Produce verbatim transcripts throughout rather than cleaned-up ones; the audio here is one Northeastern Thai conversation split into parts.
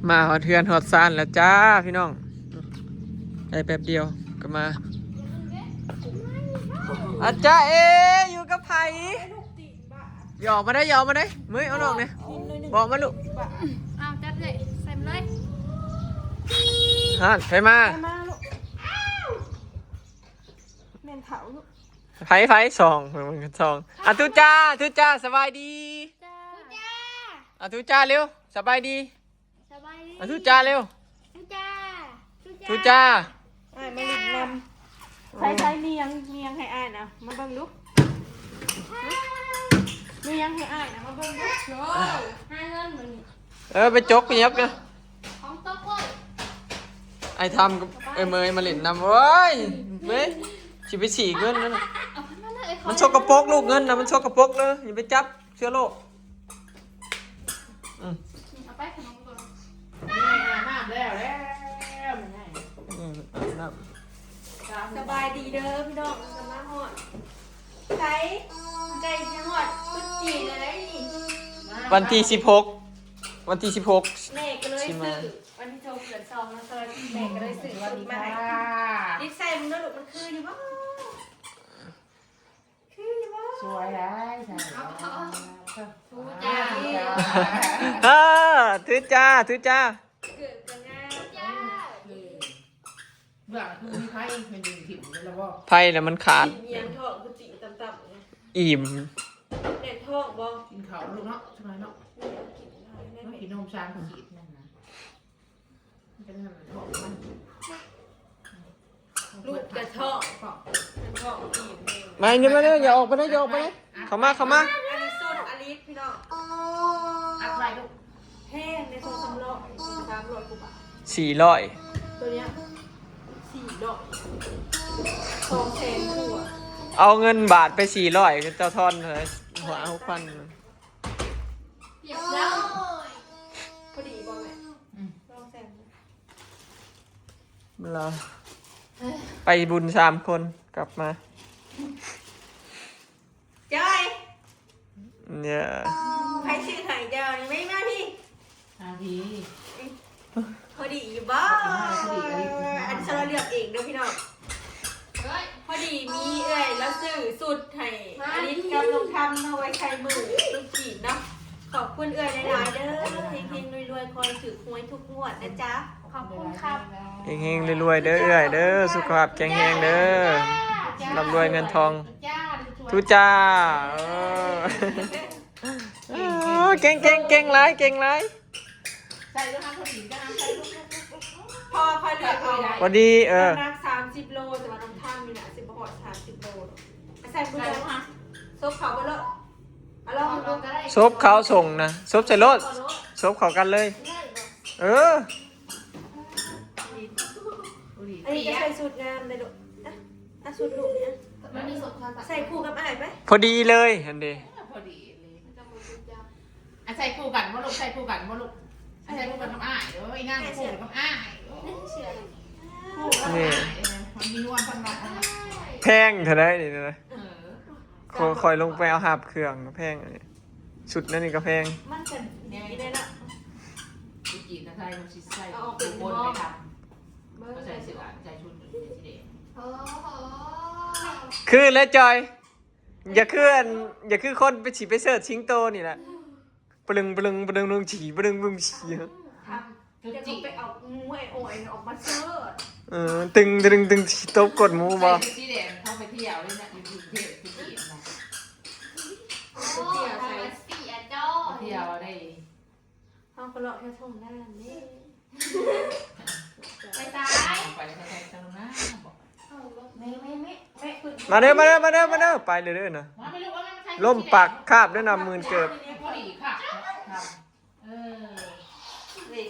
มาฮอดเฮือนฮอดซานแล้วจ้าพี่น้อง ได้แป๊บเดียวก็มา อาจารย์เอ อยู่กับไผ หยอกมาได้ หยอกมาได้ เมื่อยเอาน้องเนี่ย บอกมาลูก เอาจัดเลย ใส่มาเลย ฮะ ไผมา มาลูก แม่นเขาลูก ไผ ไผ สอง มันก็สอง อ่ะ ทุจ้า ทุจ้า สบายดี จ้า อ่ะ ทุจ้า เร็ว สบายดี สบายดี อ่ะ ทุจ้า เร็ว ทุจ้า ทุจ้า อ้ายมาเล่นนำ ใช้ ใช้ มียัง มียังให้อ้ายนะ มาเบิ่งดู มียังให้อ้ายนะ มาเบิ่งดู โอ้ย หาเงินมื้อนี้ เออ ไปจกไปยับนะ ของตกเลย ไอ้ทำกับไอ้เมยมาเล่นนำ โอ้ย เว้ย สิไปสีเงินนั่นน่ะ เอาไปนั่นเลย มันสกปรกลูก เงินนะ มันสกปรกเลย อย่าไปจับ เชื้อโรค อืม เอาไปขนมก่อน นี่ไงอาบน้ำแล้ว แล้วมันไง อืม อาบน้ำ สบายดีเด้อพี่น้อง สมาฮอด ใคร ใกล้จะฮอดพุทธีเลยนี่ วันที่สิบหก วันที่สิบหก แม่ก็เลย สิมา ซื้อ วันที่โทรเกินซองนะ สวัสดี แม่ก็เลยซื้อชุดมาให้ รีบใส่มึงด้วยลูก มันคืออยู่บ่ คืออยู่บ่ สวยหลาย ใส่ เอา เอา เอา ทุจ้า เออ ทุจ้า ทุจ้า เกิดกันงาม จ้า เออ เบื้องคือมีไพ่เป็นดึงถิ่มเลยละบ่ ไพ่แล้วมันขาด เอียงท้องคือติ่งต่ำๆนะ อิ่ม แน่นท้องบ่ กินข้าวลูกเนาะ สบายเนาะ ไม่ได้กินอะไร ไม่ ไม่ กินนมช้างกับขีดนั่นนะ มันเป็นเงินท้องมัน ลูกกระท้อง กระท้องอิ่มเอง มาเนี่ย มาเนี่ย อย่าออกไปนะ อย่าออกไปนะ เข้ามา เข้ามา อันนี้ส้นอลิสพี่น้อง อัดไว้ลูก แพงในสองสามร้อย สามร้อยกว่าบาท สี่ร้อย ตัวเนี้ย สี่ร้อย สองแสนกว่า เอาเงินบาทไปสี่ร้อย เจ้าทอนเท่าไหร่ หัวหกพัน เปียกแล้ว พอดีบ่แม่ อืม สองแสน เหรอ ไปบุญสามคนกลับมา จอย เนี่ย ใครชื่อไหนจอย ไม่มาพี่ อาพี พอดีอยู่บ่ พอดี อันนี้เราเลือกเองเด้อพี่น้อง เฮ้ย พอดีมีเอื้อยแล้วซื้อสุดให้ มา อลิสกับน้องทำเอาไว้ใส่มือลูกจีนเนาะ ขอบคุณเอื้อยหลายๆเด้อ เฮงๆรวยๆ คอยถือหวยทุกงวดนะจ๊ะ ขอบคุณครับ เฮงๆรวยๆเด้อเอื้อยเด้อ สุขภาพแข็งแรงเด้อ ร่ำรวยเงินทอง ทุจ้า เออ เออ เก่งๆๆหลาย เก่งหลาย ใส่ลูกค้าพอดีจ้า ใส่ลูก พอค่อยเลือกเอา พอดี เออ น้ำหนักสามสิบโล แต่ว่าน้องทำนี่นะ สิบหอดสามสิบโล ใส่มือ ใส่ลูกค้า ซบเขาไปเลย เอาลองดู ซบเขาส่งนะ ซบใส่รถ ซบเขากันเลย เออ อันนี้ก็ใส่สูตรงามเลยลูก อ่ะ อ่ะ สูตรลูกเนี่ย มันมีสองภาษา ใส่คู่กับอ้ายไป พอดีเลย อันเดีย พอดีเลย อ่ะ ใส่คู่กันบ่ลูก ใส่คู่กันบ่ลูก อ่ะ ใส่คู่กันกับอ้าย เอ้ย นั่งคู่กับอ้าย เอ้ย คู่กับอ้าย เออ มันมีนวลพันบาท แพงเท่าไหร่นี่นะ เออ คอย คอยลงไปเอาหาบเครื่องแพงอันนี้ ชุดนั่นนี่ก็แพง มันจะดีเลยเนาะ ไปจีนนะไทยมันสิใส่ เอาออกเป็น ทุกคนไปทำ เบิ่ง ก็ใส่เสื้อ ใส่ชุดสีแดง โอ้โห คือแล้วจอย อย่าคืออัน อย่าคือคนไปสิไปเสิร์ชสิงโตนี่แหละ ปลึงปลึงปลึงปลึงฉี่ปลึงปลึงฉี่ ทำ ทุก จะ จี ไปเอาหมูไอ้โอ้ยออกมาเสิร์ช เออ ตึงตึงตึงฉี่ตบกดหมูบ่ ใส่ชุดสีแดงเข้าไปเที่ยวเลยนะ อยู่กรุงเทพฯ ไปจีนนะ ไปเที่ยวใส่ เสียจอย ไปเที่ยวได้ เฮาก็เลาะแถวทุ่งนานี่ ไปซ้าย ไปแถวๆตรงนั้นบอก แม่ แม่ แม่ แม่ มาเด้อ มาเด้อ มาเด้อ มาเด้อ ไปเลยเด้อนะ มาไม่รู้ว่ามันใช่ ล่มปักคาบด้วยนะ หมื่นเกิบ พอดีค่ะ ครับ เออ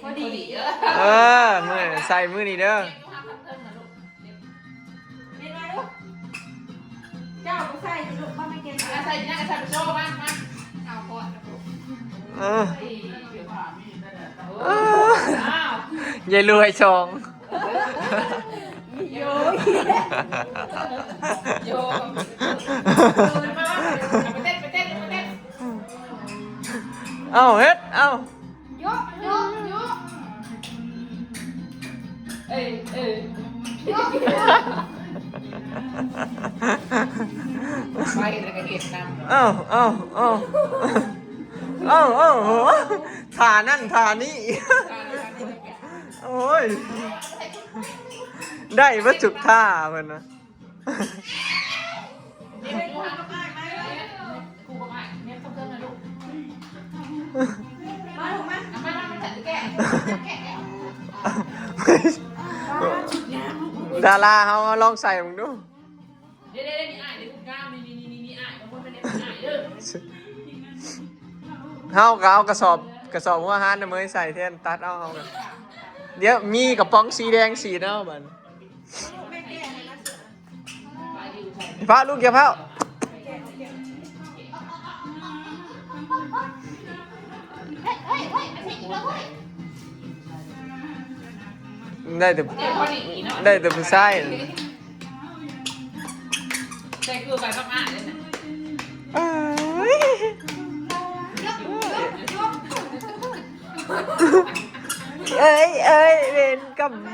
พอดี เออ เออ มือใส่มือนี่เด้อ เก็บลูกค้าพันเพิ่มนะลูก เก็บ นี่มาลูก เจ้าก็ใส่สิลูก มาไม่เก็บ อ่ะ ใส่นี่นะ ใส่ไปโชว์มา มา เอาพอ เออ เฮ้ย เดี๋ยวพามีดนั่นแหละ เออ อ้าว ยายรวยสอง โยย โย ไปเต้น ไปเต้น ไปเต้น เอ้า เฮ็ด เอ้า โย โย โย เอ้ยเอ้ยไปแล้วก็เห็นนำ เอ้าเอ้าเอ้าเอ้าเอ้าโหท่านั่นท่านี้ โอ้ย ได้วัตถุท่ามันนะ ครูก็มาเนี่ยต้องเพิ่มนะลูกมาลูกมาเอามามามาจัดแก้ ดาราเขามาลองใส่มึงดู เดี๋ยวเดี๋ยวเดี๋ยวนี่อ่านเดี๋ยวคุณกล้ามนี่นี่นี่นี่อ่านบางคนไม่ได้อ่านเด้อ เฮาก็เอากระสอบกระสอบหัวหานน่ะเมยใส่แทนตัดเอาเอากันเดี๋ยวมีกระป๋องสีแดงสีเนาะบัดนี้ พาลูกอย่าพาได้แต่ได้แต่ผู้ชาย ใส่คือไปมากๆเลยนะ เอ้ยเอ้ยเอ้ยเวรกรรม เ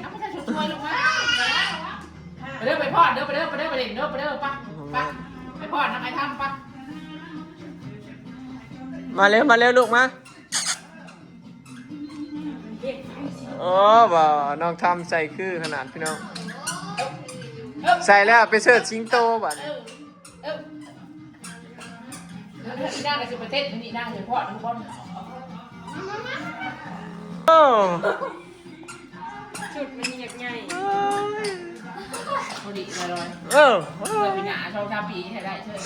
อาไปใส่ชุดช่วยลงมาไปเด้อไปพอดเด้อไปเด้อไปเด้อไปเล่นเด้อไปเด้อไปไปไปพอดนะไปทำไป มาเร็วมาเร็วลูกมา โอ้บ่น้องทำใส่คือขนาดพี่น้อง ใส่แล้วไปเสิร์ชสิงโตบัดนี้ เออนี่นั่งกับสิประเทศนี่นั่งเฉพาะทุกคน โอ้ ชุดมันอยากใหญ่ พอดีเลย เออ เพื่อปีหน้าชอบทำปีให้ได้เชิญ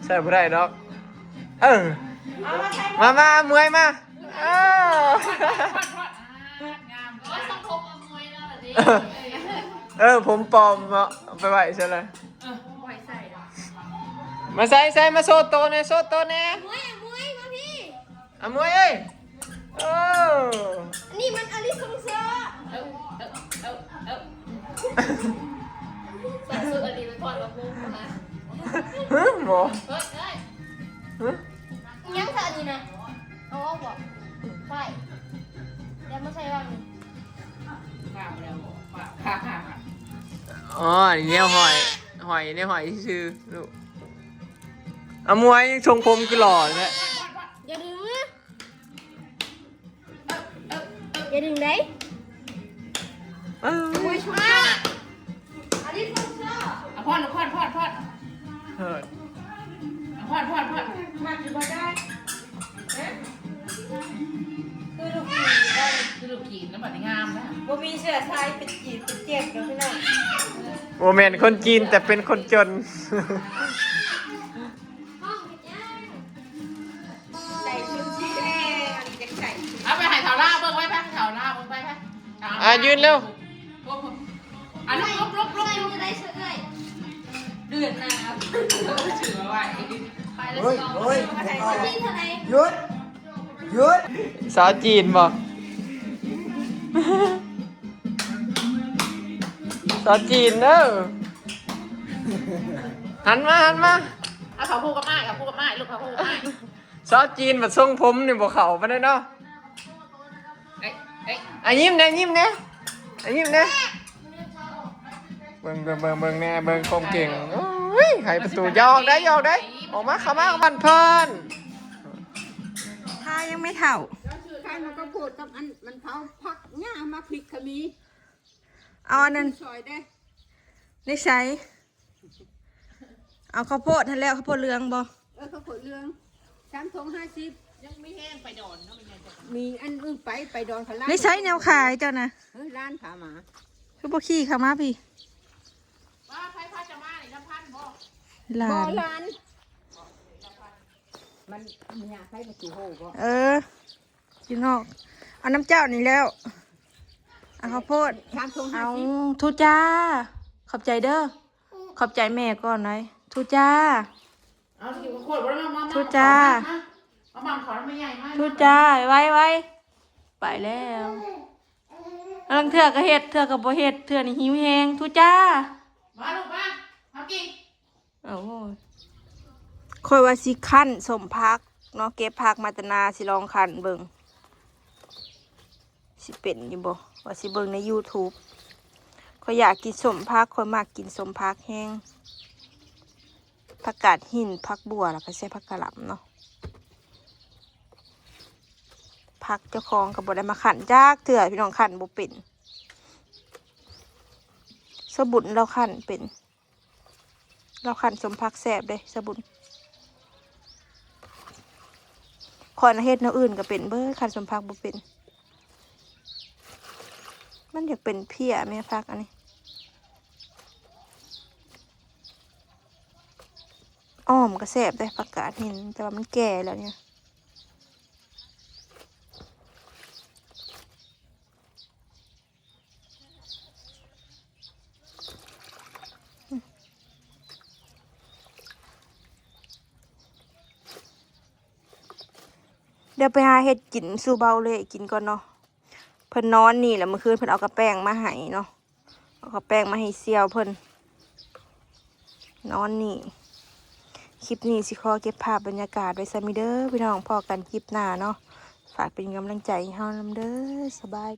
ใส่บ่ได้ดอก เออ มามาอมวยมา เออ งาม โอ้ยทรงผมอมวยแล้วเหรอนี่ เออ ผมปลอมเนาะเอาไปไหวใช่เลย เออ ปล่อยใส่ มาใส่ใส่มาโซ่โตแน่โซ่โตแน่ อมวยอมวยมาพี่ อมวยเอ้ย โอ้ อันนี้มันอลิซงเซอร์ เออเออเออเออ ใส่ชุดอันนี้ไปก่อนมาปุ๊บนะ ฮึหมอ เฮ้ยเฮ้ย ฮึ ยังใส่อันนี้นะเอาออกบอกไปเดี๋ยวมาใส่วางนี่ ข้าวแล้วข้าวข้าวข้าว อ๋ออันนี้หอย หอยนี่หอยชื่อลูกอมวยยังทรงผมคือหล่อเลย อย่าดึงนะอย่าดึงได้ เออ มวยชุดอันนี้ชุดเสื้อ เอาพอดเอาพอดพอดพอด เฮ้ย เอาพอดพอดพอด มากคือบ่ได้ คือลูกกีนแล้วคือลูกกีนแล้วบัดนี้งามนะ บ่มีเสื้อใส่เป็นจีบเป็นเจ็บแล้วพี่น้อง โมเมนต์คนจีนแต่เป็นคนจน ห้องเป็นยัง ใส่ชุดสีแดงอันนี้จะใส่ชุด เอาไปให้แถวหน้าเบิ่งไว้ไปแถวหน้าเบิ่งไปไป อ่ะยืนเร็ว อันลุกลุกลุกลุก ใส่มือได้เฉย เดือนหน้าถือไว้ ไปแล้ว เฮ้ย สอง เฮ้ย ใส่เท่าไหร่ หยุด หยุด สาวจีนบอกสาวจีนเด้อหันมาหันมา เอาเขาพูดกับไม้เขาพูดกับไม้ลูกเขาพูดกับไม้ สาวจีนมาทรงผมนี่บ่เข้าปานใดเนาะ เอ้ยเอ้ย อ่ะยิ้มแน่ยิ้มแน่อ่ะยิ้มแน่เบิ่งเบิ่งเบิ่งเบิ่งแน่เบิ่งความเก่งโอ้ยไขประตูอย่าออกได้อย่าออกได้ออกมาเข้ามาบ้านเพิ่น ถ้ายังไม่เท่าใครมันก็พูดกับอันมันเผาผักเนี่ยมาพริกขมี เอาอันนั้น ซอยได้ ในใสเอาข้าวโพดทันแล้วข้าวโพดเหลืองบ่ เออเขาขวดเรืองสามถุงห้าสิบ ยังไม่แห้งไปดอนเนาะมันยังจะ มีอันอื่นไปไปดอนเขาล่า ในใสแนวขายเจ้านะ เฮ้ยร้านผาหมา คือบ่ขี่เข้ามาพี่ ว่าใครพาจะมาเนี่ยน้ำพันบอก หลา บ่ น ร้านมันมีอยากให้ประตูโฮบ่ เอออยู่นอก เอาน้ำเจ้านี่แล้ว เอาข้าวโพด สามถุงห้า เอา สิบ ทุจ้า ขอบใจเด้อ ขอบใจแม่ก่อนหน่อยทุจ้า เอาสิขวดมามามา ทุจ้า เอามังขอไม่ใหญ่มาก ทุจ้าไว้ไว้ไปแล้วลังเทื่อก็เฮ็ดเทื่อก็บ่เฮ็ดเทื่อนี่หิวแฮงทุจ้า มาลูกมาเอากิน โอ้ยข่อยว่าสิคั่นส้มผักเนาะเก็บผักมาแต่นาสิลองคั่นเบิ่งสิเป็นอยู่บ่ ว่าสิเบิ่งใน YouTube ข้อยอยากกินส้มผัก ข้อยมักกินส้มผักแฮง ผักกาดหิน ผักบัว แล้วก็ใส่ผักกะหล่ำเนาะ ผักเจ้าของก็บ่ได้มาคั้นจักเทื่อ พี่น้อง คั้นบ่เป็น สาวบุญลาวคั้นเป็น ลาวคั้นส้มผักแซ่บเด้ สาวบุญ ข้อยน่ะเฮ็ดแนวอื่นก็เป็นเบิด คั้นส้มผักบ่เป็น มันอยากเป็นเพี้ยแม่ผักอันนี้ อ่อมก็แซ่บเด้ ผักกาดหิน แต่ว่ามันแก่แล้วเนี่ย เดี๋ยวไปหาเฮ็ดกินสู่เบาเลยกินก่อนเนาะ เพิ่นนอนนี่แหละ เมื่อคืนเพิ่นเอากะแป้งมาให้เนาะ เอากะแป้งมาให้เสี่ยวเพิ่น นอนนี่ คลิปนี้สิขอเก็บภาพบรรยากาศไว้ส่ำนี้เด้อพี่น้อง พ้อกันคลิปหน้าเนาะ ฝากเป็นกำลังใจให้เฮานำเด้อ สบาย